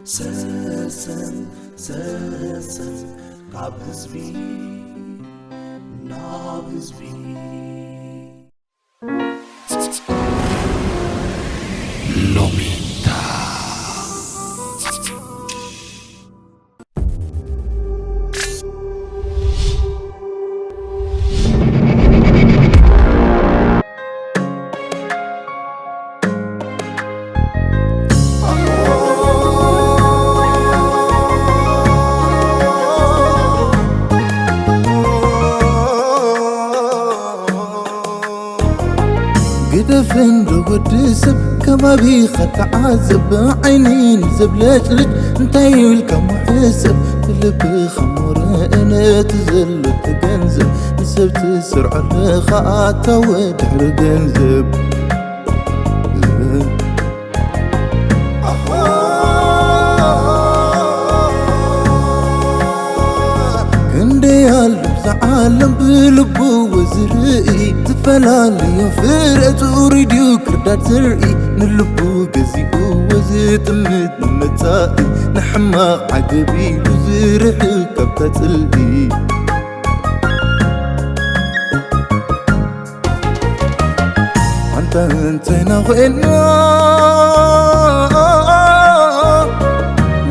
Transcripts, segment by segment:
ሰሰን ሰሰን ካብ ህዝቢ ናብ ህዝቢ። ሎሜንታ። ግደፍ እንዶ ወዲ ሰብ ከባቢኻ ተዓዘብ፣ ዓይኒ ንዘብለጭልጭ እንታይ ኢልካ ምሕሰብ፣ ብልብኻ ሞረ ነቲ ዘሎ ተገንዘብ፣ ንሰብ ትሰርዖ ኣለኻ ኣታ ወድሕሪ ገንዘብ። ክንደይ ኣሎ ኣብዛ ዓለም ብልቡ ዝርኢ፣ ዝተፈላለዩ ፍረ ጽሩይ ድዩ ክርዳድ ዝርኢ፣ ንልቡ ገዚእዎ ዝጥምት ንመጻኢ፣ ንሕማቕ ዓገብ ኢሉ ዝርሕቕ ካብታ ጽልኢ። ኣንታ እንተይና ኾይና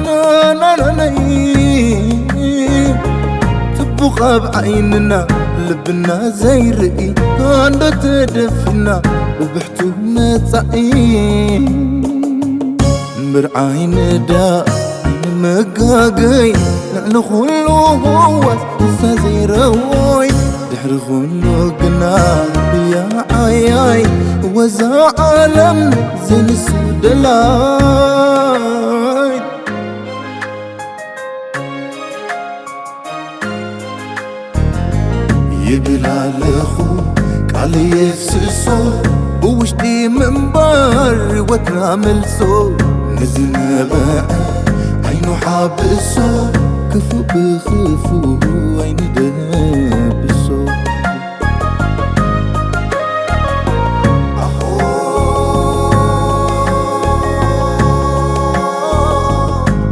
ናናናናይ፣ ጽቡቕ ኣብ ዓይንና ልብና ዘይርኢ፣ እንዶ ተደፊና ብብሕቱ መጻኢ። ምርዓይ ንዳ ንመጋገይ፣ ልዕሊ ኩሉ ህዋስ ንሳ ዘይረወይ፣ ድሕሪ ኩሉ ግና ብያ ዓያይ፣ ወዛ ዓለም ዘይንሱ ደላይ። ይብል ኣለኹ ቃል የፍስሶ፣ ብውሽጢ ምንባር ህይወትና መልሶ፣ ንዝነበዐ ዓይኑ ሓብሶ፣ ክፉእ ብኽፉእ ኣይንደብሶ።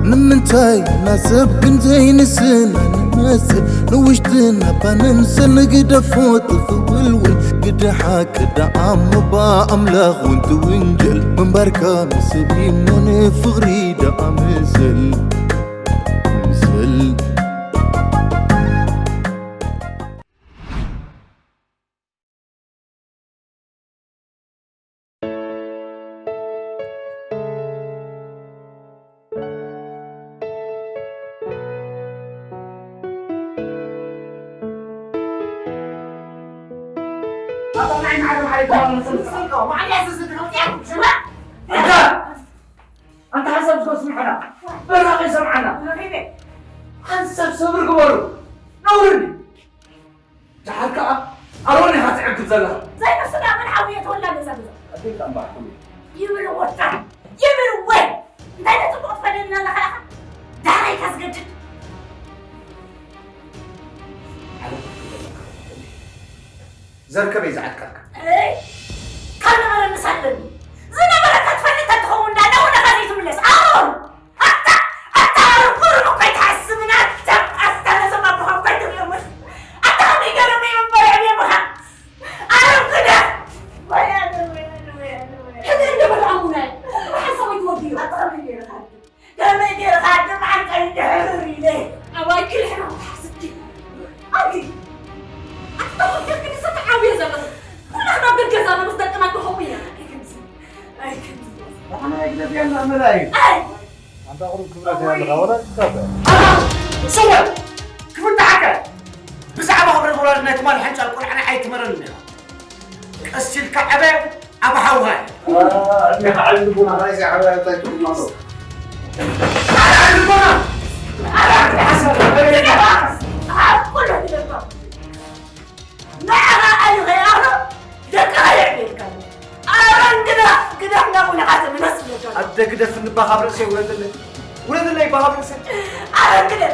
ንምንታይ ናሰብ ግን ዘይንስና ንመስል፣ ንውሽጥና እባ ንምሰል፣ ንግደፎ ትኽውልውል፣ ግደ ሓቂ ደኣ እሞ ብኣምላኽ እውን ትውንጀል፣ ምንባርካ ንሰብ እሞ ንፍቕሪ ደኣ ምሰል፣ ምሰል። ኣንታ ሓንሳብ እስከ ስምዑና፣ በራኺ ሰምዓና። ሓንሳብ ሰብር ግበሩ። ነውሪ ድዩ። ደሓር ከኣ ኣሮን ኢኻ ትዕግብ ዘለኻ። ዘይመስል ኣመል ሓውየ ተወላ ገዛ ገዛ። ኣዴካ እምበኣር ኩሉ። ይብል ወታ፣ ይብል ወይ። እንታይ ነቲ ጽቡቕ ትፈደልና ኣለኻ ኢኻ? ዳሕራይ ኢኻ ዝገድድ። ዓለም ክትብል ዘለካ። ዘርከበይ ዝዓጥቀልካ። እይ፣ ካብ ነበረ ምሳለኒ። ዝነበረካ ትፈልጥ ተትኸውን ዳኣ፣ እውን ኢኻ ዘይትምለስ። ኣሮን! ኣታ፣ ኣታ ኣሮን ቁሩብ እኮ ኣይትሓስብን፣ ኣታ፣ ኣታ ነዞም ኣቦኻ እኮ ኣይትብሎምን። ኣታ ከመይ ገይሮም እዮም እምበር የዕብዮምኻ? ኣሮን ግደፍ! ወይ ኣነ፣ ወይ ኣነ፣ ወይ ኣነ፣ ወይ ኣነ። ሕጂ እንደ በል ኣሙናይ፣ ብሓሳብ ኣይትወድዮ። ኣታ ከመይ ገይርካ? ከመይ ገይርካ ድማ ዓንቀይ ድሕር ኢለ? ኣባይ ክልሕና ክትሓስብኪ። ኣቲ፣ ኣቲ ተኸፊልኪ ንሰብ ትዓብዮ ዘለኺ። ኩላህና ኣብ ገዛ ምስ ደቅና ንኸውን ኢና። ኣይ ከምዚ፣ ኣይ ከምዚ። ኣነ ግደፍያ እንዳመላ እዩ። ኣይ! ኣንታ ቁሩብ ክብረት ያለኻ፣ ወላ ትካፈ። ኣታ፣ ስወር! ክፍታሓከ! ብዛዕባ ክብረት ወላዲ ናይ ትማሊ ሕንጫል ቆልዓና ኣይትመረንን ኢኻ። ቀስ ኢልካ ዕበ፣ ኣብ ሓውኻ። አ፣ ዕድሜኻ ዓቢ ልቦና፣ ራእይ ዘይዓበያ እንታይ ትርጉም ኣለዎ? ዓቢ ልቦና! ዓቢ ሓሳብ! ኣብ ኩሉ ትደርባ። ንዓኻ ኣዩ ከይኣኽሎ ደቅኻ የዕብየልካ። ኣሮን ግዳ፣ ግዳ ናቡና ዓዘብ ነስለካ። ኣደ ግደፍ እንባ ካብ ርእሰይ ውረድለይ። ውረድለይ እባ ካብ ርእሰይ። ኣሮን ግደፍ፣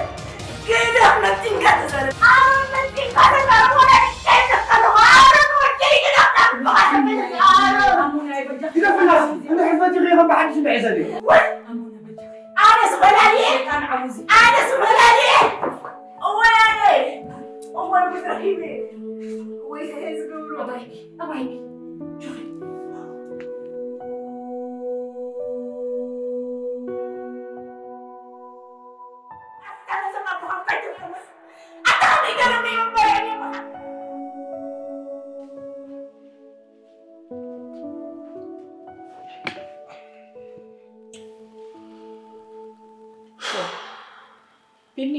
ግደፍ መቲንካ ተዛረብ። ኣሮን መቲንካ ተዛረብ። ወላ ንእሽተይ ኣለካ ኣለኹ። ኣሮን ወደይ ግደፍ ናብኻ ተመለስ። ኣሮን። ግደፍና፣ እንድሕር ፈቲኹ ኢኹም ብሓድሽ እንድዒ ዘልዩ። ወይ። ኣነስ በላልየ፣ ኣነስ በላልየ። እዋይ ኣነ፣ እዋይ ብዙሕ ሂበ፣ እዋይ ዝሕዝ ዝገብሮ። ኣባይ፣ ኣባይ፣ ጆሪ። ኣታ ነዘም ኣቦኻ እንታይ ትብሎ? ኣታ ከመይ ገይሮም እዮም በልዕን እዮም? ቢኒ፣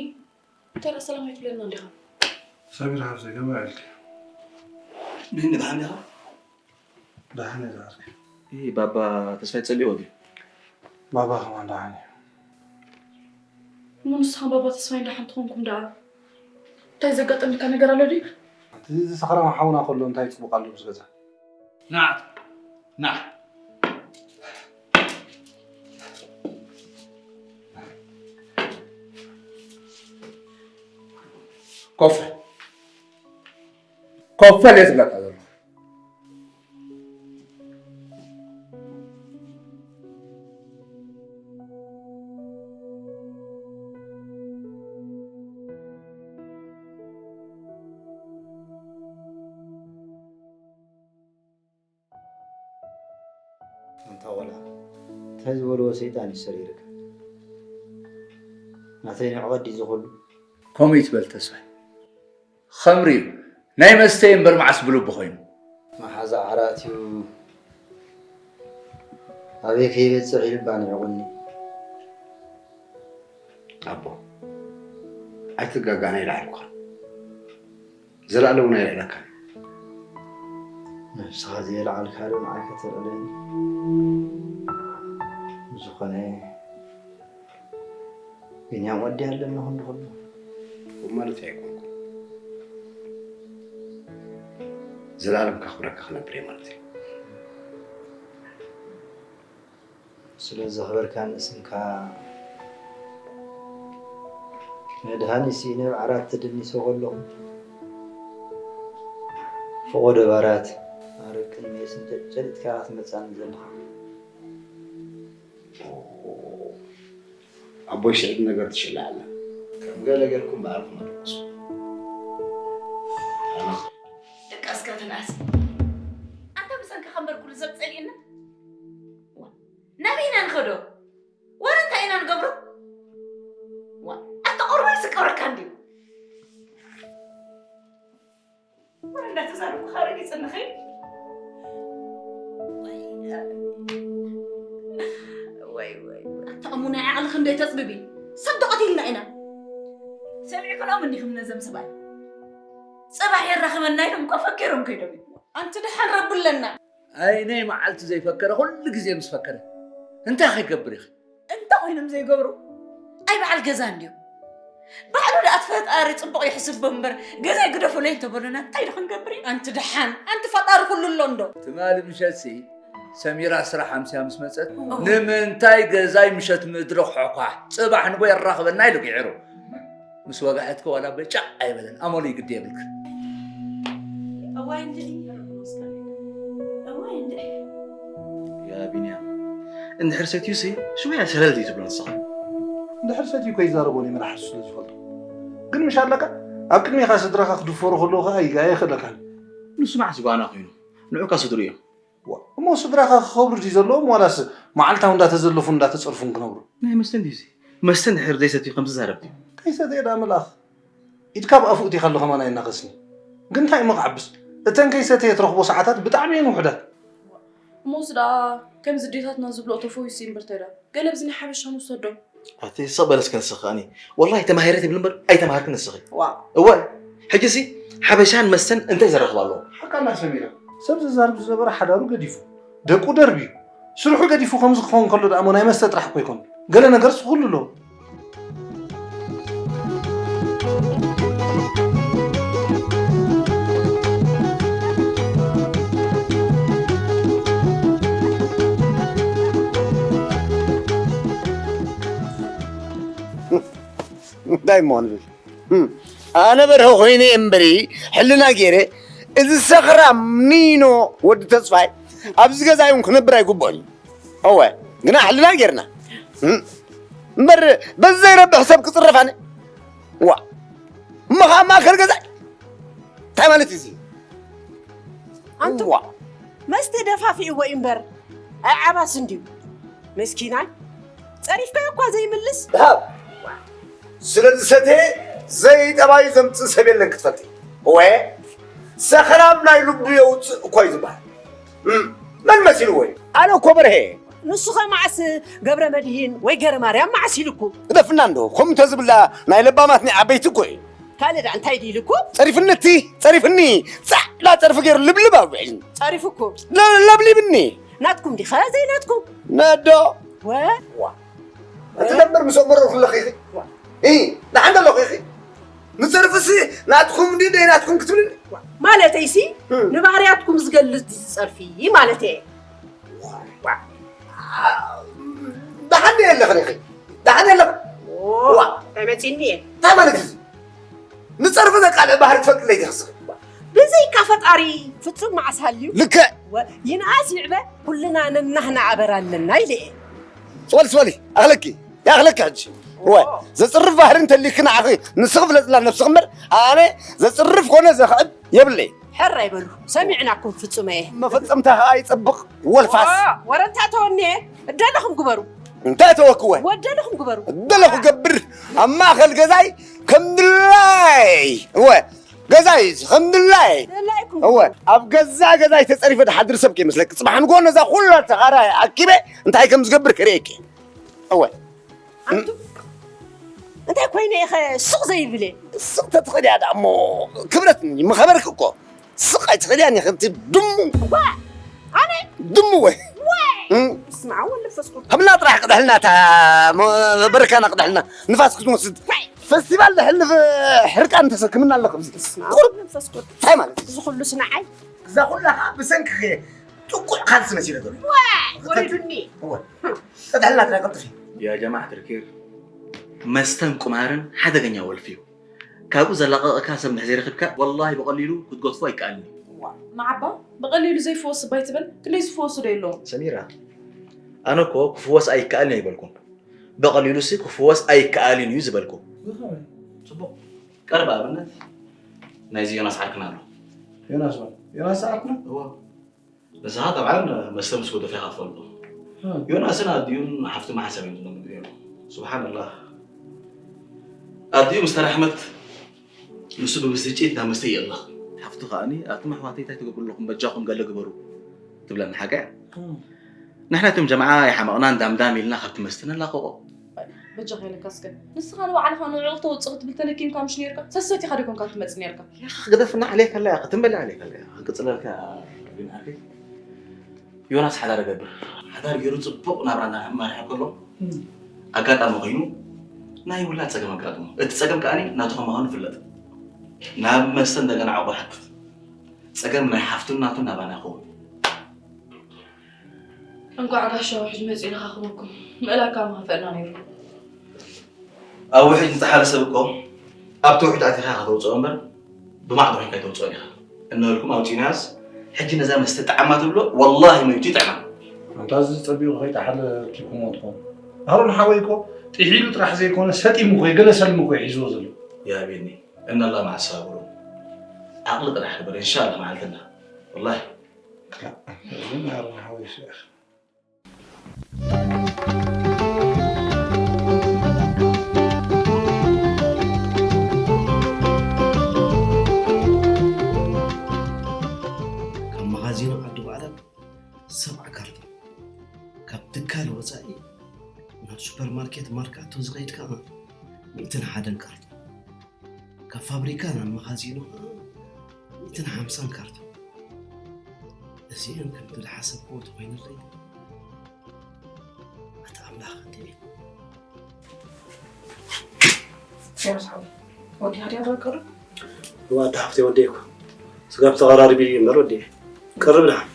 እንታይ ደኣ ሰላም ኣይትብለና እንዲኻ? ሰሚራ፣ ሓፍተይ፣ ከመይ ውዒልኪ? ቢኒ፣ ደሓን ዲኻ? ደሓን እየ፣ ደሓን። እ፣ ባባ ተስፋይ ጸሊእዎ ድዩ? ባባ ከማን ደሓን እዩ። እሞ ንስኻን ባባ ተስፋይን ደሓን ትኾንኩም ደኣ፣ እንታይ ዘጋጠመካ ነገር ኣሎ ድዩ? እቲ ሰኽራም ሓውና ከሎ እንታይ ጽቡቕ ኣሎ ምስ ገዛ? ንዓ፣ ንዓ። ኮፍ በል። ኮፍ በል እየ ዝብለካ ዘለኹ። ኣንታ ቆልዓ፣ እንታይ ዝበልዎ ሰይጣን እዩ ሰሪርካ? ናተይ ንዕቐት ድዩ እዚ ኹሉ? ከምኡ ይትበል ተስፋይ። ኸምሪ እዩ። ናይ መስተ እዩ እምበር መዓስ ብልቡ ኾይኑ። መሓዛ ዓራት እዩ። ኣበይ ከይበጽሕ ኢሉ እባ ንዒቑኒ። ኣቦ፣ ኣይትጋጋን ኣይልዓልኩኻን። ዘላለም እውን ኣይልዕለካን። ነብስኻ ዘየልዓልካ ዶ ንዓይ ከተልዕለኒ? ብዝኾነ፣ ቢንያም ወዲ ኣለና ክንዲ ከሎ። ከምኡ ማለት ኣይኮንኩን። ዘላለም ከኽብረካ ክነብር እየ ማለት እዩ። ስለ ዘኽበርካኒ ስምካ መድሃኒ ስኢነ ኣብ ዓራት ተደኒሰ ከለኹ፣ ፈቖዶ ባራት ኣረቅን ሜስን ጨጨሊጥካ ክትመጻኒ ዘለኻ። ኣቦይ ስዒድ ነገር ትሽለ ኣላ። ከም ገለ ጌርኩም በዓልኩም ኣደቁሱ። ኣነ ደቃስካ ተንኣስ። ኣንታ ምሳንካ ከንበር ኩሉ ሰብ ጸሊእና። ዋ፣ ናበይ ኢና ንኸዶ? ወረ እንታይ ኢና ንገብሮ? ዋ፣ ኣታ ቁርባን ዝቀብረካ እንድዩ። ወረ እንዳተዛረብኩ ካረግ ይጽንኸይ። ወይ፣ ወይ፣ ወይ። ኣታ እሙ ናይ ዓቕሊ ክንደይ ተጽብቢ? ሰብ ዶ ቀቲልና ኢና? ሰሚዕክሎም እንዲኹም ነዘም ስባይ? ጽባሕ የራኽበና ኢሎም እኮ ፈኪሮም ከይዶም እዮም። ኣንቲ ደሓን ረቢ ኣለና። ኣይነይ መዓልቲ ዘይፈከረ ኩሉ ግዜ ምስ ፈከረ እንታይ ከይገብር ኢኺ? እንታይ ኮይኖም ዘይገብሩ? ኣይ በዓል ገዛ እንድዮም። ባዕሉ ደኣ እቲ ፈጣሪ ጽቡቕ ይሕስቦ እምበር ገዛይ ግደፉለይ እንተበሉና እንታይ ዶ ክንገብር ኢና? ኣንቲ ደሓን፣ ኣንቲ ፈጣሪ ኩሉ ኣሎ እንዶ? ትማሊ ምሸትሲ ሰሚራ ስራሕ ኣምስያ ምስ መጸት እዎ። ንምንታይ ገዛይ ምሸት ምድሪ ክሖኳሕ ጽባሕ ንጎ የራኽበና ኢሉ ግዒሩ። ምስ ወግሐትኪ ዋላ በጫ ኣይበለን። ኣመሉ ይግዲ የብልክን። እዋይ እንድዒ፣ እዋይ እንድዒ። ያ ቢንያም፣ እንድሕር ሰትዩሲ ሽወያ ሸለል ዘይትብሎ ንስኻ። እንድሕር ሰትዩ እኮ ይዛረቦ ናይ መራሕሱ ስለ ዝፈልጦ። ግን ምሽ ኣለካ፣ ኣብ ቅድሜኻ ስድራኻ ክድፈሩ ከለዉ ኸኣ ይጋ-፣ ኣይኽእለካን። ንሱ መዓስ ጓና ኮይኑ? ንዑካ ስድሩ እዮም። ዋ፣ እሞ ስድራኻ ክኸብሩ ድዩ ዘለዎም ዋላስ መዓልታዊ እንዳተዘለፉ እንዳተጸርፉን ክነብሩ? ናይ መስተ እንድዩሲ። መስተ እንድሕር ዘይሰትዩ ከምዚ ዛረብ ድዩ? ከይሰተየ ደኣ መልኣኽ። ኢድካ ኣብ ኣፉ እቲኻ ኣሎ ከማን ኣይናኸስኒ። ግን እንታይ እሞ ክዓብስ? እተን ከይሰተየ ትረኽቦ ሰዓታት ብጣዕሚ እየን ውሑዳት። እሞስ ደኣ ከምዚ ኣዴታትና ዝብልኦ ተፈዊሱ እዩ እምበር እንታይ ደኣ? ገለ ኣብዚ ናይ ሓበሻ ንውሰዶ። ኣቲ ስቕ በል እስከ ንስኺ ከኣኒ። ወላሂ ተማሂረ ትብል እምበር ኣይተማሃርክን ንስኺ። ዋእ። እወ፣ ሕጂሲ ሓበሻን መስተን እንታይ ዘራኽብ ኣለዎ? ሓቃና ሰሚራ። ሰብ ዘዛርብ ዝነበረ ሓዳሩ ገዲፉ፣ ደቁ ደርብዩ፣ ስርሑ ገዲፉ ከምዚ ክኸውን ከሎ ደኣ እሞ ናይ መስተ ጥራሕ እኮ ኣይኮነን። ገለ ነገርስ ክህሉ ኣለዎ። እንታይ እሞ ንብል? ህም፣ ኣነ በርሀ ኮይነ እምበሪ ሕልና ገይረ፣ እዚ ሰኽራም ኒኖ ወዲ ተስፋይ ኣብዚ ገዛ እውን ክነብር ኣይግብኦን እዩ። እወ፣ ግና ሕልና ጌርና። ህም። እምበር በዘይረብሕ ሰብ ክጽረፍ ኣነ? ዋ! እሞ ኸኣ ማእከል ገዛይ? እንታይ ማለት እዩ እዚ? ኣንቱ ዋ! መስተ ደፋፊእዎ እዩ እምበር ኣይዓባስ እንድዩ። መስኪናይ፣ ጸሪፍካዮ እኳ ዘይምልስ። ደሃብ! ስለ ዝሰተየ ዘይጠባዩ ዘምጽእ ሰብ የለን ክትፈልጢ። እወ፣ ሰኽራም ናይ ልቡ የውጽእ እኳ እዩ ዝበሃል። እም፣ መን መሲልዎ እዩ? ኣነ እኮ በርሄ። ንሱ ኸ መዓስ ገብረ መድህን ወይ ገረ ማርያም መዓስ ኢሉኩ? ግደፍና እንዶ፣ ከምኡ እንተዝብላ ናይ ለባማት ናይ ዓበይቲ እኮ እዩ። ካልእ ደኣ እንታይ ድዩ ኢሉኩ? ጸሪፍኒ እቲ፣ ጸሪፍኒ። ጻዕዳ ጸርፊ ገይሩ ልብልብ ኣውዒልኒ። ጸሪፉኩ? ለ-፣ ለብሊብኒ። ናትኩም ዲኸ ዘይናትኩም? ነዶ። ወ? ዋ። እቲ ደንበር ምስ ኣመረርኩ ኣለኺ ኢኺ። ዋ። ኢ፣ ደሓን ዘለኹ ኢኺ። ንጸርፍሲ ናትኩም ድዩ ደይናትኩም ክትብልኒ? ዋ። ማለተይሲ፣ እም። ንባህርያትኩም ዝገልጽ ድዩ ጸርፊ ማለተይ? ዋ። ደሓን ድየ ኣለኽን ኢኺ? ደሓን ኣለኽ? ኦ፣ ዋ። እንታይ መጺኒ እየ? እንታይ ማለት እዩ? ንጸርፊ ዘቃልዕ ባህሪ ትፈልጥለይ ዲኺ እስኺ? ብዘይካ ፈጣሪ ፍጹም መዓስ ሃልዩ? ልክዕ። ወ-፣ ይንኣስ ይዕበ ኩልና ነናህና ኣበር ኣለና ኢለ እየ። ስበሊ፣ ስበሊ፣ ኣኽለኪ፣ ይኣኽለኪ ሕጂ። እወ፣ ኦ። ዘጽርፍ ባህሪ እንተሊኪ ንዓኺ ንስኺ ፍለጥላ ነብስኺ እምበር፣ ኣነ ዘጽርፍ ኮነ ዘኽዕብ የብለይ። ሕራይ በሉ፣ ሰሚዕናኩም ፍጹመ እየ። መፈጸምታ ኸኣ ይጸብቕ ወልፋስ። ኦ፣ ወረ እንታይ ተወኒ እየ? እደለኹም ግበሩ። እንታይ ተወክወ? ወደለኹም ግበሩ። እደለኹ ገብር። ኣብ ማእከል ገዛይ ከም ድላይ። እወ፣ ገዛይ ከም ድላይ። ድላይኩም እወ፣ ግበሩ። ኣብ ገዛ ገዛይ ተጸሪፈ ድሓድር ሰብ ከይመስለኪ። ጽባሕ ንግሆ ነዛ ኩላ ተኻራይ ኣኪበ እንታይ ከም ዝገብር ከርእየኪ። እወ። ኣንቱ፣ እንታይ ኮይነ ኢኸ ሱቕ ዘይብለ? ስቕ ተትኽእሊ እያ ደኣ እሞ ክብረት ምኸበርክ እኮ። ስቕ ኣይትኽእልያን ኢኺ፣ እቲ ድሙ። ዋ! ኣነ? ድሙ ወይ? ወይ! እም? በስመ ኣብ ወወልድ ወመንፈስ ቅዱስ። ሃብልና ጥራሕ ቅድሕልና እታ ሞ-፣ በረካና ቅድሕልና። ንፋስ ክትወስድ። ወይ! ፈስቲቫል ደሕልፍ ሕርቃን ተሰክምና ኣለኹ ኣብዚ። በስመ ኣብ ቁሩብ። ወወልድ ወመንፈስ ቅዱስ። እንታይ ማለት እዩ? እዚ ኩሉስ ንዓይ? እዛ ኩላ ኸዓ ብሰንክኺ ጥቁዕ ካልሲ መሲለ ዘሎ። ወይ! ወሪዱኒ። እወ። ቅድሕልና ጥራሕ ቀልጥፊ። ያ ጀማዓት ርኪር፣ መስተን ቁማርን ሓደገኛ ወልፊ እዩ። ካብኡ ዘላቐቐካ ሰብ እንድሕር ዘይረኺብካ፣ ወላሂ ብቐሊሉ ክትገድፎ ኣይከኣልን እዩ። ዋ፣ ንዓባ ብቐሊሉ ዘይፍወስ እባ ኣይትበል፣ ክንደይ ዝፍወሱ ዶ የለውን? ሰሚራ፣ ኣነ እኮ ክፍወስ ኣይከኣልን ኣይበልኩን። ብቐሊሉሲ ክፍወስ ኣይከኣልን እዩ ዝበልኩ። ብኸመይ? ጽቡቕ። ቀርብ ኣብነት ናይዚ ዮናስ ዓርክና ኣሎ። ዮናስ መን? ዮናስ ዓርክና? እወ። ንስኻ ጠብዓን መስተ ምስ ጎደፈ ኢኻ ትፈልጦ። እም። ዮናስን ኣዲኡን ሓፍቲ መሓሰብ እዮም ዝነብሩ ነይሮም። ሱብሓነላህ። ኣዲኡ ምስ ተራሕመት ንሱ ብብስጭት ናብ መስተ ይእለኽ። ሓፍቱ ከኣኒ፣ ኣቱም ኣሕዋተይ እንታይ ትገብሩ ኣለኹም? በጃኹም ገለ ግበሩ ትብለና ሓቂ እያ። እም። ንሕና እቶም ጀምዓ ይሓመቕና እንዳምዳም ኢልና ካብቲ መስተ ነላቕቖ። በጃኻ ኢለካ እስከ። ንስኻ ንባዕልኻ ንዕኡ ክተውጽእ ክትብል ተለኪምካ ምሽ ነርካ? ሰሰቲኻ ዶ ኮንካ ትመጽእ ነርካ? ያኽ ግደፍና ዓሌካ ኣላ ያኽ፣ ትም በል ዓሌካ ኣላ ያኽ። ክቅጽለልካ ግን ዓርከይ፣ ዮናስ ሓዳር ገብር። ሓዳር ገይሩ ጽቡቕ ናብራ እናመርሐ ከሎ፣ እም። ኣጋጣሚ ኮይኑ ናይ ውላድ ጸገም ኣጋጥሞ። እቲ ጸገም ከኣኒ ናቱ ከም ምዃኑ ይፍለጥ። ናብ መስተ እንደገና ዓቕቦ ሓትት። ጸገም ናይ ሓፍቱን ናቱን ናባና ይኸውን። እንቋዕ ጋሻ ውሕጅ መጺኡ ረኻኽበኩም። ምእላካ ምኸፈእና ነይሩ። ኣብ ውሕጅ ዝጠሓለ ሰብ እኮ ኣብቲ ውሕጅ ኣቲኻ ኢኻ ተውጽኦ እምበር ብማዕዶ ኮይንካ ኣይተውጽኦን ኢኻ። እናበልኩም ኣውጺእናያስ፣ ሕጂ ነዛ መስተ ጠዓማ ትብሎ፣ ወላሂ መይቱ ይጥዕማ። ኣንታ እዚ ጸቢቑ ከይጠሓለ ኪኩሞ ትኾን። ኣሮን ሓወይ እኮ ጥሒሉ ጥራሕ ዘይኮነ ሰጢሙ እኮ እዩ፣ ገለ ሰልሚ እኮ እዩ ሒዝዎ ዘሎ። ያ ቤኒ፣ እነላ መዓሳብሩ። ዓቕሊ ጥራሕ ግበር፣ ኢንሻላህ መዓልትና። ወላሂ። ክላእ፣ እዚ ናይ ኣሮን ሓወይ ሸይኽ። ካብ መኻዚኖ ዓዲ ባዕላ ሰብዓ ካርቶን፣ ካብ ትካል ወጻኢ ናብ ሱፐርማርኬት ማርካቶ ዝኸይድ ከኣ ሚእትን ሓደን ካርቶን። ካብ ፋብሪካ ናብ መኻዚኖ ኸዓ ሚእትን ሓምሳን ካርቶን። እዚአን ከምቲ ዝሓሰብክዎ ተኾይነለይ፣ ኣታ ኣምላኽ እንድዒ። ዮናስ ሓወይ፣ ወዲኻ ድያ ዝረከሉ? እዋ፣ ኣታ ሃፍተይ ወደይ እኮ። ስጋብ ተቐራሪቡ እዩ እምበር ወደይ። ቀርብ ደሓን።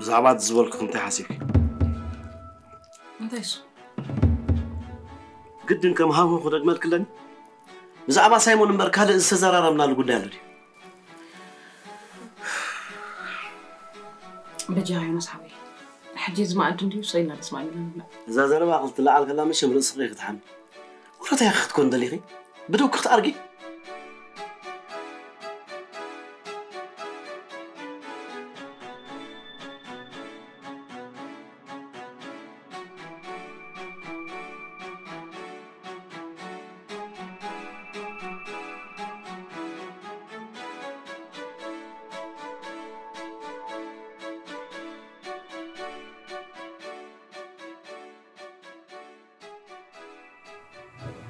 ብዛዕባ እቲ ዝበልኩ እንታይ ሓሲብኪ? እንታይ እሱ? ግድን ከም ሃሁ ክደግመልክለኒ? ብዛዕባ ሳይሞን እምበር ካልእ ዝተዘራረብናሉ ጉዳይ ኣሎ ድዩ? በጃኻ ዮናስ ሓወይ፣ ሕጂ እዚ መኣዲ እንድዩ ሰው ኢልና ደስ ማእልና ንብላዕ። እዛ ዘረባ ክትለዓል ከላ መቸም ርእስኺ ክትሓሚ። ወረታ ኢኺ ክትኮን ደሊኺ? ብደውኪ ክትኣርጊ?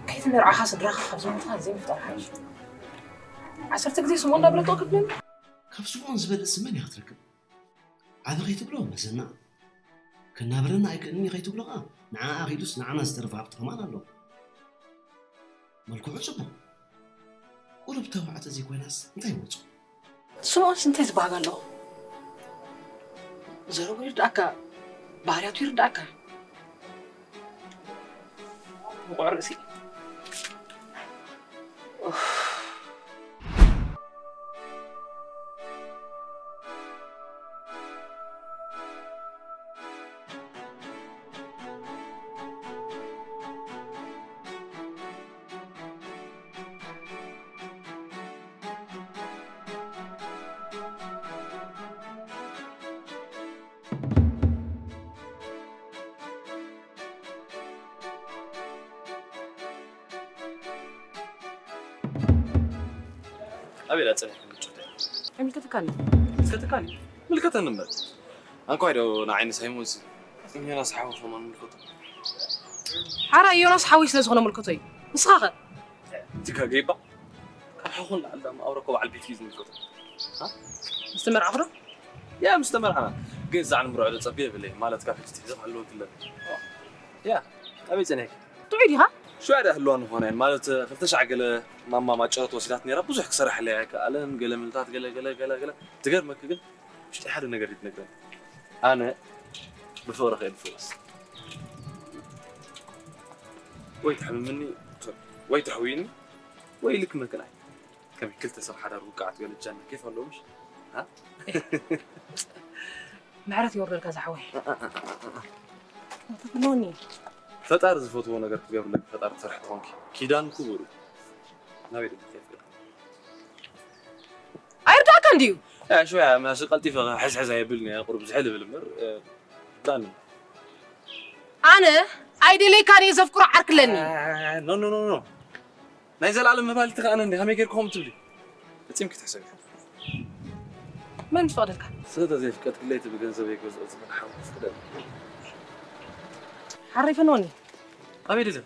ከይትመርዓኻ ስድራኻ ካብ ዝሞትካ ዘይምፍጣር ሓይሽ። ዓሰርተ ግዜ ስምኦን እንዳበለቶ ክብለኒ። ካብ ስምኦን ዝበልጽ መን እያ ክትረክብ? ዓቢ ከይትብሎ መዘና። ከናብረና ኣይክእልን እዩ ከይትብሎ ኸኣ፣ ንዓኣ ኺዱስ ንዓና ዝተረፈ ሃብቲ ከማን ኣሎ። መልክዑ ጽቡቕ። ቁሩብ ተባዕተ ዘይኮይናስ እንታይ ይወጾ? ስምኦንስ እንታይ ዝበሃግ ኣለዎ? ዘረቡ ይርድኣካ፣ ባህርያቱ ይርድኣካ። ብቑዕ ርእሲ። ኡፍ። ኣበይ ደኣ ጸኒሕክን ምጭውታይ? ኣይምልከተካን እዩ። ምልከተካን እዩ? ምልከተኒ እምበር። ኣንኳይ ዶ ንዓይ ንሳይሞንሲ ዮናስ ሓወይ ከማን ምልከቶ። ሓራይ ዮናስ ሓወይ ስለ ዝኾነ ምልከቶ እዩ። ንስኻ ኸ? እቲ ጋገይባ ካብ ሓኹን ላዕሊ ዳማ ኣውሮፓ በዓል ቤት እዩ ዝምልከቶ። ሃ? ምስ ተመርዓኹ ዶ? ያ፣ ምስ ተመርዓና። ግን ዛዕኒ ምርዖ ዶ ጸብየ የብለይ። ማለት ካብ ሕጂ ትሕዚ ክሕልወኪ ኣለኒ። ያ፣ ኣበይ ጸኒሕኪ? ጥዑይ ዲኻ? ሽዑ ዳ ህልዋ ንኾነ ማለት ክልተ ሻዕ ገለ ማማ ማጫወት ወሲዳት ነይራ። ብዙሕ ክሰርሐለይ ኣይከኣለን። ገለ ምልታት፣ ገለ፣ ገለ፣ ገለ፣ ገለ። ትገርመኪ ግን ውሽጢ ሓደ ነገር እዩ ትነግረኒ። ኣነ ብፍቕሪ ከይድፍወስ። ወይ ትሕምምኒ፣ ወይ ተሕውይኒ፣ ወይ ኢልክ መክናይ። ከመይ ክልተ ሰብ ሓዳር ውቃዓት ገለ ጃና ኬፍ ኣለዎ ምሽ? ሃ? ምሕረት ይወርደልካ ዝሓወይ። ተፍኖኒ። ፈጣሪ ዝፈትዎ ነገር ክትገብርለኪ ፈጣሪ ትሰርሒ ትኾንኪ። ኪዳን ክቡር እዩ። ናበይ ደሊኪ የፍቅር? ኣይርዳእካ እንድዩ። ያ፣ ሽወያ፣ ምናሲ ቀልጢፈ ሕዝሕዝ ኣየብልን እየ፣ ቁሩብ ዝሕል እብል እምበር፣ እ፣ ዳኒ። ኣነ ኣይደልየካን እየ ዘፍቅሮ ዓርክለኒ። ኖ፣ ኖ፣ ኖ፣ ኖ። ናይ ዘላለም መባልቲ ከኣ እንዲ ከመይ ጌርኩ ከምኡ ትብሊ? ፈጺምኪ ትሕሰቢ። መን ትፈቕደልካ? ስለ ተዘይፍቀድክለይ እቲ ብገንዘብ ይገዝኦ ዝብል ሓው ትፍቅደኒ። ሓረይ ፈንወኒ። ኣበይ ድለ?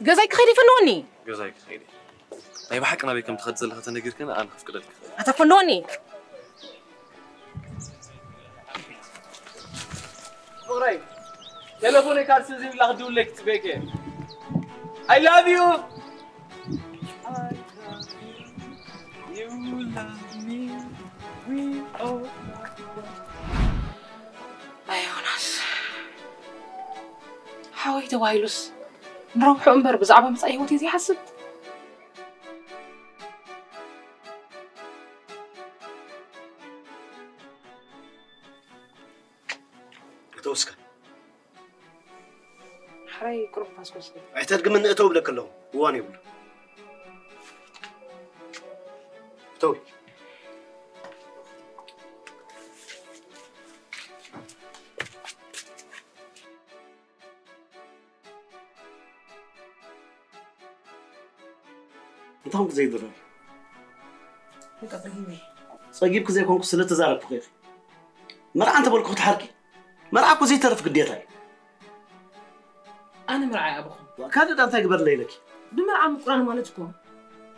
ገዛይ ክኸይድ ይፈንወኒ። ገዛይ ክኸይድ። ናይ ብሓቂ ናበይ ከም ትኸድ ዘለኻ ተነጊርክን ኣነ ከፍቅደልኪ እኽእል። ኣታ ፈንወኒ። ፍቕረይ፣ ቴሌፎነይ ካልሲ ዘይብላ ክድውለይ ክጽበየኪ እየ። I love you። You love me. We all love you. ኣይ ዮናስ፣ ሓወይ ተባሂሉስ ንረብሑ እምበር ብዛዕባ መጻኢ ህይወት እዩ ዘይሓስብ። እተው እስከ። ሕራይ ቁሩብ ፋስኮስ። ኣይተድግምኒ፣ እተው እብለኪ ኣለኹ። እዋን የብሉ። እተው። እንታይ ኾንኩ ዘይድረር? በቃ ጸጊበ። ጸጊብኪ ዘይኮንኩ ስለ ተዛረብኩ ኢኺ። መርዓ እንተበልኩ ክትሓርቂ? መርዓ እኮ ዘይተርፍ ግዴታ እዩ። ኣነ መርዓ ኣይኣበኹን። ዋ፣ ካልእ ዳ እንታይ ግበርለይ ኢለኪ? ብመርዓ ምቁራን ማለት እኮ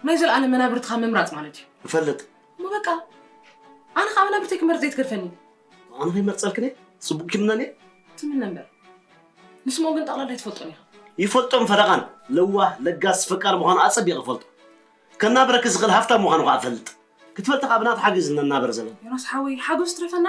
ናይ ዘለኣለም መናብርትኻ ምምራጽ ማለት እዩ። እፈልጥ። እሞ በቃ፣ ኣነ ኸኣ መናብርተይ ክመርጽ ዘይትገድፈኒ። ኣነ ከይመርጸልክን እየ? ጽቡቕ ኪምነን እየ? ትምነ እምበር። ንስምኦን ግን ጠቕላላ ኣይትፈልጦን ኢኻ። ይፈልጦን ፈረቓን፣ ለዋህ፣ ለጋስ፣ ፈቃር ምዃኑ ኣጸቢቐ እፈልጦ። ከናብረኪ ዝኽእል ሃፍታም ምዃኑ ኸኣ እፈልጥ። ክትፈልጢ ኸኣ ብናቱ ሓገዝ ኢና ንናበር ዘለና። ዮናስ ሓወይ፣ ሓጎስ ትረፈና።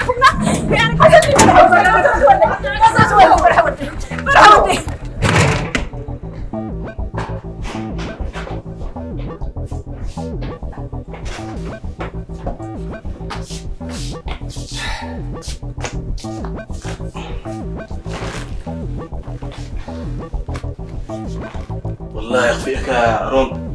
ዲኹምና? ቢኣነ ከሰልኒ፣ በርሐ ወዲ፣ በርሐ ወዲ፣ በርሐ ወዲ። والله يخفيك يا رون.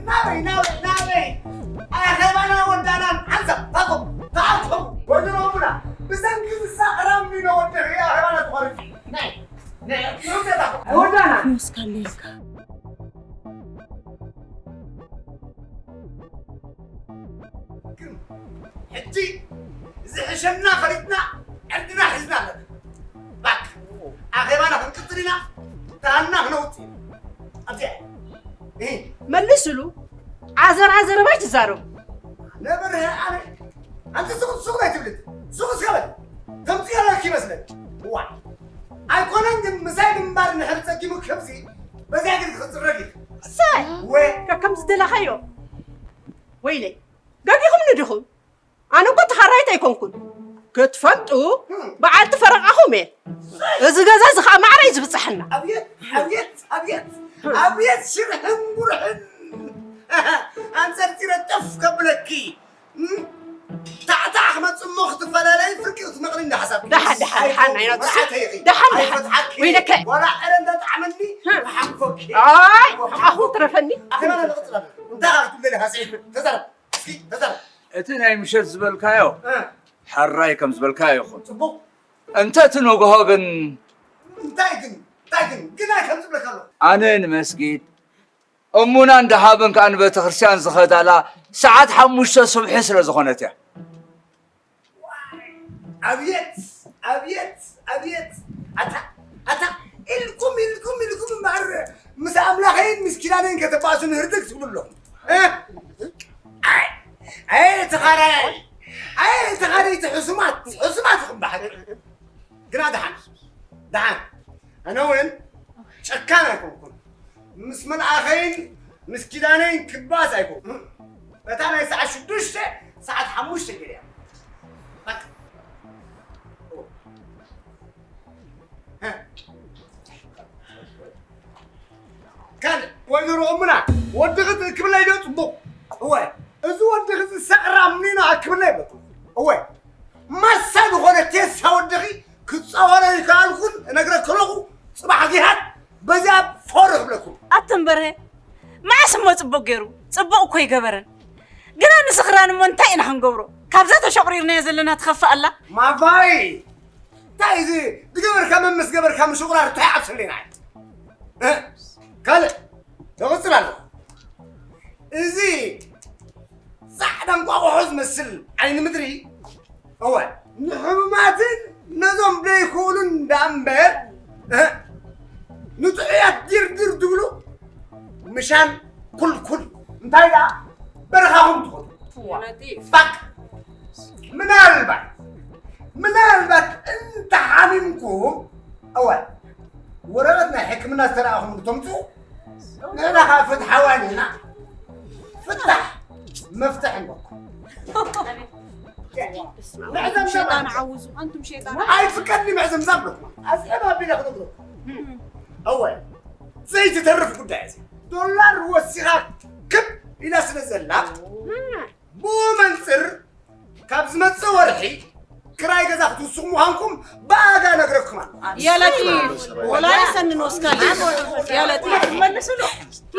ናበይ ናበይ ናበይ ኣኼባና ወዳናን ሓንሳብ ታቆም ተኣቶም ወይዘሮ ሙና ብሰንኪ ዝሳቕራም ሚኖ ወደኺ ኣኼባና ተቋሪጹ ናይ ናይ ወዳና ይወስካለካ ግን ሕጂ ዝሕሸና ፈሊጥና ዕርድና ሒዝና ኣለና። ባክ ኣኼባና ክንቅጽል ኢና፣ ደሃና ክነውጽእ ኢና። ኣብዚኣ እሂ መልስሉ። ዓዘር ዓዘር ባይ ትዛረቡ። ነበር ኣነ ኣንቲ ሱቕ ሱቕ ኣይትብልት ሱቕ እስከ በል ተምፅኦ ኣለኪ ይመስለኒ። እዋ ኣይኮነን ግን ምሳይ ግንባር ንሕር ፀጊሙ ከብዚ በዚያ ግን ክፅረግ እዩ። እሰይ ወይ ከከም ዝደለኻዮ። ወይለይ ገዲኹምኒ ዲኹም? ኣነ እኮ ተኻራይት ኣይኮንኩን። ክትፈልጡ በዓልቲ ፈረቓኹም እየ። እዚ ገዛ እዚ ከዓ ማዕረ እዩ ዝብፅሐና። ኣብየት ኣብየት ኣብየት ኣብየት ሽርሕን ጉርሕን ኣንፀርፂረ ጠፍ ከብለኪ ታዕታዕ ክመፅእ እሞ ክትፈላለይ ፍርቂ ክትመቕሊ እንዳሓሳብ ደሓን ደሓን ደሓን ኣይነቱ ደሓን ደሓን ወይለከ ዋላ ዕረ እንዳጣዕመኒ ክሓቅፎኪ ኣይ ኣኹ ትረፈኒ ኣኸና ንቕፅል ኣለና እንታይ ካብ ትብለኒ ሃስዒ ተዛረብ እስኪ ተዛረብ እቲ ናይ ምሸት ዝበልካዮ ሕራይ ከም ዝበልካዮ ይኹን ፅቡቕ እንተ እቲ ንግሆ ግን እንታይ ግን እንታይ ግን ግን ኣይ ከም ዝብለካ ኣሎ ኣነ ንመስጊድ እሙና እንዳሃብን ከዓ ንቤተክርስትያን ዝኸዳላ ሰዓት ሓሙሽተ ሱብሒ ስለ ዝኾነት እያ ኣብየት ኣብየት ኣብየት ኣታ ኣታ ኢልኩም ኢልኩም ኢልኩም እምበኣር ምስ ኣምላኸይን ምስ ኪዳነይን ከተባእሱን ህርድግ ትብሉ ኣለኹም ኣይ ተኻራይ ኣይ ተኻረይቲ ሕሱማት ሕሱማት ኢኹም ብሓቂ ግና ደሓን ደሓን ኣነ እውን ጨካን ኣይኮንኩን ምስ መልኣኸይን ምስ ኪዳነይን ክባስ ኣይኮንኩን እታ ናይ ሰዓት ሽዱሽተ ሰዓት ሓሙሽተ ገይርያ ካልእ ወይዘሮ እሙና ወድኺ ትእክብለይ ዶ ፅቡቕ እወ እዚ ወድኺ እዚ ሰቕራም ኒኖ ኣክብለይ በልኩ እወ ማሳ ዝኾነ ቴሳ ወድኺ ክፃወሮ ይከኣልኩን እነግረ ከለኹ ፅባሕ ጊሃት በዚኣ ፎር ክብለኩም ኣትም በርሀ መዓስ እሞ ፅቡቅ ገይሩ ፅቡቅ እኮ ይገበረን ግና ንስኽራን እሞ እንታይ ኢና ክንገብሮ ካብዛ ተሸቁሪርናዮ ዘለና ትኸፍእ ኣላ ማፋይ እንታይ እዚ ዝገበርካ መምስ ገበርካ ምሽቁራር እንታይ ዓብሰለና ካልእ ተቕፅል ኣሎ እዚ ፃዕዳ እንቋቑሖ ዝመስል ዓይኒ ምድሪ እወ ንሕሙማትን ነዞም ዘይክእሉን ደኣ እምበር ንጥዑያት ዲርድር ዝብሉ ምሻን ኩልኩል እንታይ ደኣ በረኻኹም ትኾኑ ባክ ምናልባት ምናልባት እንተሓሚምኩም እወ ወረቐት ናይ ሕክምና ዝተረኣኹም ተምፅኡ ንሕና ከዓ ፍትሓውያን ኢና ፍታሕ መፍትሕ ንበኩም ምዕዘም ሸጣን ዓውዙ ኣንቱም ሸጣን ኣይፍቀድኒ ምዕዘም ዛብለኩም ኣስዕብ ኣቢለ ክነግረኩም እወ ዘይትተርፍ ጉዳይ እዚ ዶላር ወሲኻ ክብ ኢላ ስለ ዘላ ብኡ መንፅር ካብ ዝመፅእ ወርሒ ክራይ ገዛ ክትውስኹ ምዃንኩም ብኣጋ ነግረኩም ኣሎ يا لطيف والله يسنن وسكالي يا لطيف መልስሉ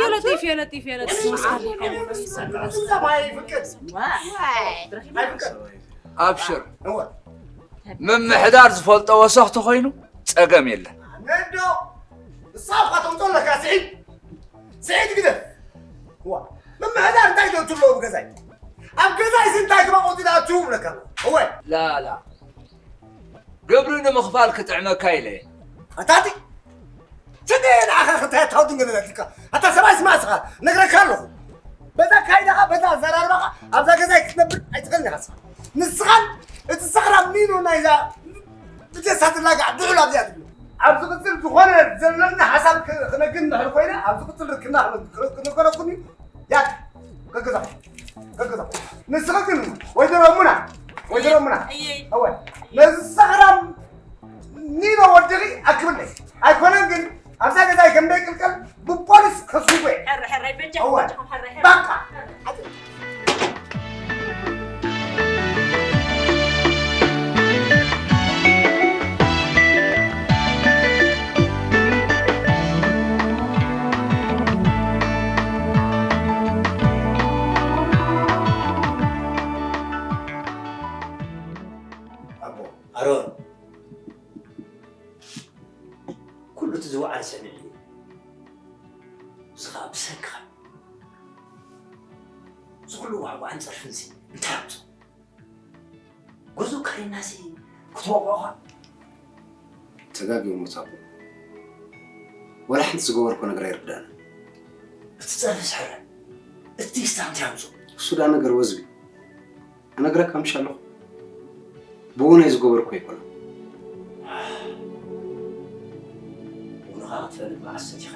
يا لطيف يا لطيف يا لطيف وسكالي ገንዘብ ኣይፍቀድ ኣይፍቀድ ኣብሽር እወ ምምሕዳር ዝፈልጦ ወሰኽቲ ኮይኑ ፀገም የለን ነዶ ንስኻ እኳ ተምፆ ኣለካ ስዒድ ስዒድ ግደፍ ዋ ምምሕዳር እንታይ ደው ትብሎ ኣብ ገዛይ ኣብ ገዛይ ሲ እንታይ ክባቆ ትዳ ትብለካ እወ ላላ ግብሪ ንምኽፋል ክጥዕመካ ኢለ ኣታቲ ትደ ንዓኻ ክታያታው ድንገለለትካ ኣታ ሰብኣይ ስማ ስኻ ነግረካ ኣለኹ በዛ ካይዳኻ በዛ ኣዘራርባኻ ኣብዛ ገዛይ ክትነብር ኣይትኽእልን ኢኻ ስኻ ንስኻን እቲ ሰኽራም ኒኖ ናይዛ ብጀሳ ትላጋዕ ድዑል ኣብዚኣ ትብሎ ኣብ ዝቕፅል ዝኾነ ዘለኒ ሓሳብ ክነግን ንሕር ኮይነ ኣብ ዝቕፅል ርክና ክነገረኩም እዩ ያክ ከገዛኹም ንስኺ ግን ወይዘሮ ሙና፣ ወይዘሮ ሙና፣ እወ፣ ነዚ ሰኽራም ኒኖ ወድኺ ኣክብለይ። ኣይኮነን ግን ኣብዛ ገዛይ ከም ደይቅልቀል ብፖሊስ ከስጉጎ እየ። ሕረ፣ ሕረ፣ በጃኹም፣ እወ። በጃኹም፣ ሕረ፣ ሕረ። በቃ። ኣቦ ኣሮን፣ ኩሉ እቲ ዝወዓል ሰሚዐ እዩ። እዚ ኸኣ ብሰንክኻ። እዚ ኩሉ ዋዕዋዕን ጸርፍንሲ እንታይ ኣምጽኦ? ገዝኡ ከሪናሲ ክትወቕዖኻ? ተጋግዮም ሞት ኣቦ። ዋላ ሓንቲ ዝገበርኮ ነገር ኣይርዳእን። እቲ ጸርፊ ስሕረ፣ እቲ ስታንቲ ኣምጽኦ። እሱ ዳ ነገር ወዝቢ። እነግረካ ምሽ ኣለኹ። ብኡ ናይ ዝገበርኮ ኣይኮነን። ቡንኻ ክትፈልጥ መዓስ ሰቲኻ?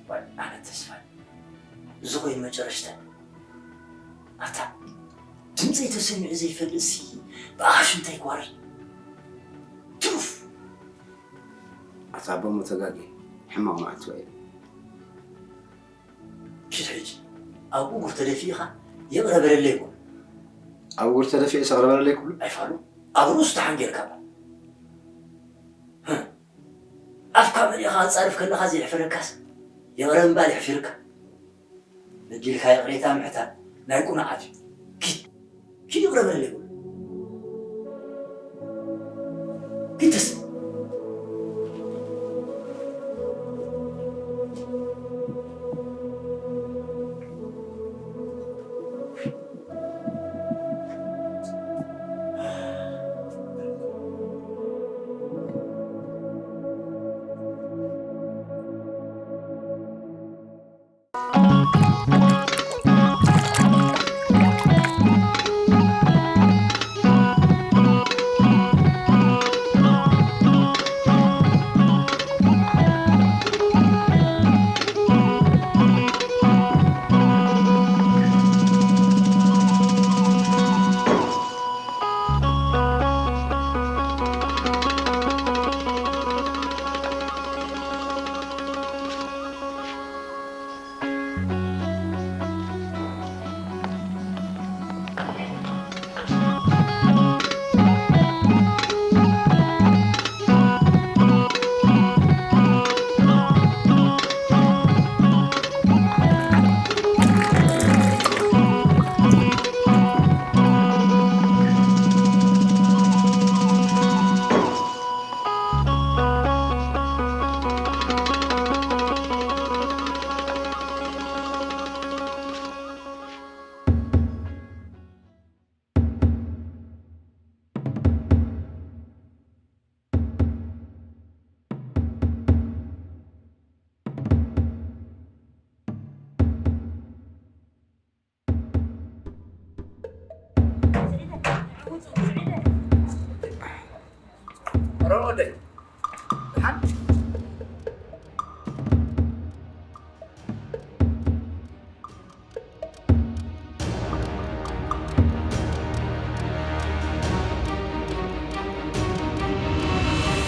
ዋይ፣ ኣነ ተስፋ። እዚ ኮይኑ መጨረሽታ። ኣታ ድምፀይ ተሰሚዑ ዘይፈልጥሲ ብኣኻሽ እንታይ ይጓረር? ትሩፍ! ኣታ ኣቦ ተጋጊ ሕማቕ መዓልቲ ውዒለ። ኪድ ሕጂ ኣብ እግሩ ተደፊእኻ ይቕረ በለለይ ይብሎ። ኣብ እግሩ ተደፊእስ ይቕረ በለለይ ክብሎ? ኣይፋሉ ኣብ ርእሱ ተሓንጊርካ እባ። ህም። ኣፍካ መሊእኻ ኣጻርፍ ከለኻ ዘየሕፈረካስ ይቕረ ምባል የሕፊርካ። በዲልካ ይቕሬታ ምሕታት ናይ ቁኑዓት እዩ። ኪድ፣ ኪድ ይቕረ በለለይ በሎ። ኪድ ተስ-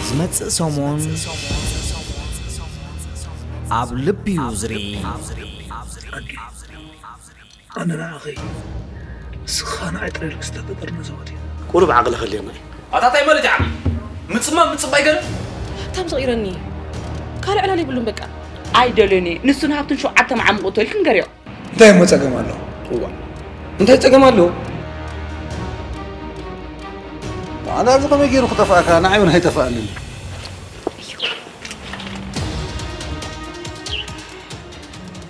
ዝመጽእ ሰሙን ኣብ ልቢ ዩዝሪ። ኣነ ንዓኺ፣ ንስኻ ንዓይ ጥራይ ኢልካ ዝተፈጠርና ሰባት ኢና። ቁሩብ ዓቕሊ ከልየና እዩ። ኣታ እንታይ ማለት እዩ ዓቕሊ? ምጽማም ምጽባይ ገለ? ሃብታም ዝቕይረኒ። ካልእ ዕላል የብሉን በቃ። ኣይደልዮን እየ። ንሱ ንሃብቱን ሸውዓተ መዓሙቕ እቶ ኢልኪ ንገርዮ። እንታይ እሞ ጸገም ኣሎ? እዋ። እንታይ ጸገም ኣሎ? ኣነ ኣብዚ ከመይ ገይሩ ክጠፍኣካ? ንዓይ እውን ኣይጠፍኣንን።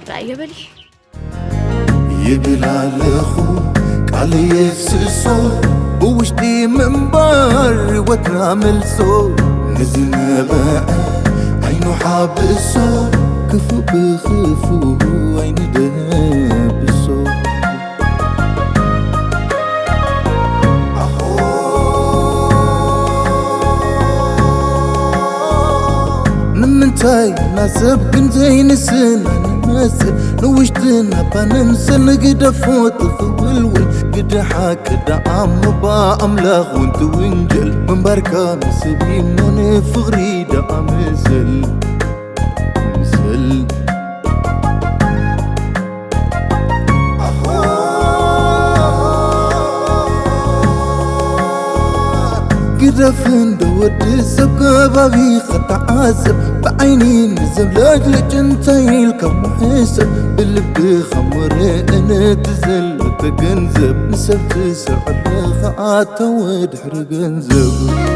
ራእየ በሊ። ይብል ኣለኹ ቃል የፍስሶ ብውሽጢ ምንባር ህይወትና መልሶ ንዝነበዐ ዓይኑ ሓብሶ ክፉእ ብኽፉእ ኣይንደብሶ። ንምንታይ ናሰብ ግን ዘይንስን ንውሽጥና ባንምሰል ንግደፎ ትኽውልውል ግደ ሓቂ ደኣ ምባ ኣምላኽ እውን ትውንጀል ምንባርካ ንሰብ እሞ ንፍቕሪ ደኣ ምሰል ምሰል ግደፍ እንደ ወዲ ሰብ ከባቢ ኸተዓዘብ ብዓይኒ ንዘብለጭልጭ እንታይ ኢልካ ምሕሰብ ብልብኻ ምርእ ነቲ ዘሎ ተገንዘብ ንሰብ ትሰርዖ ኣለኻ ኣታ ወድሕሪ ገንዘብ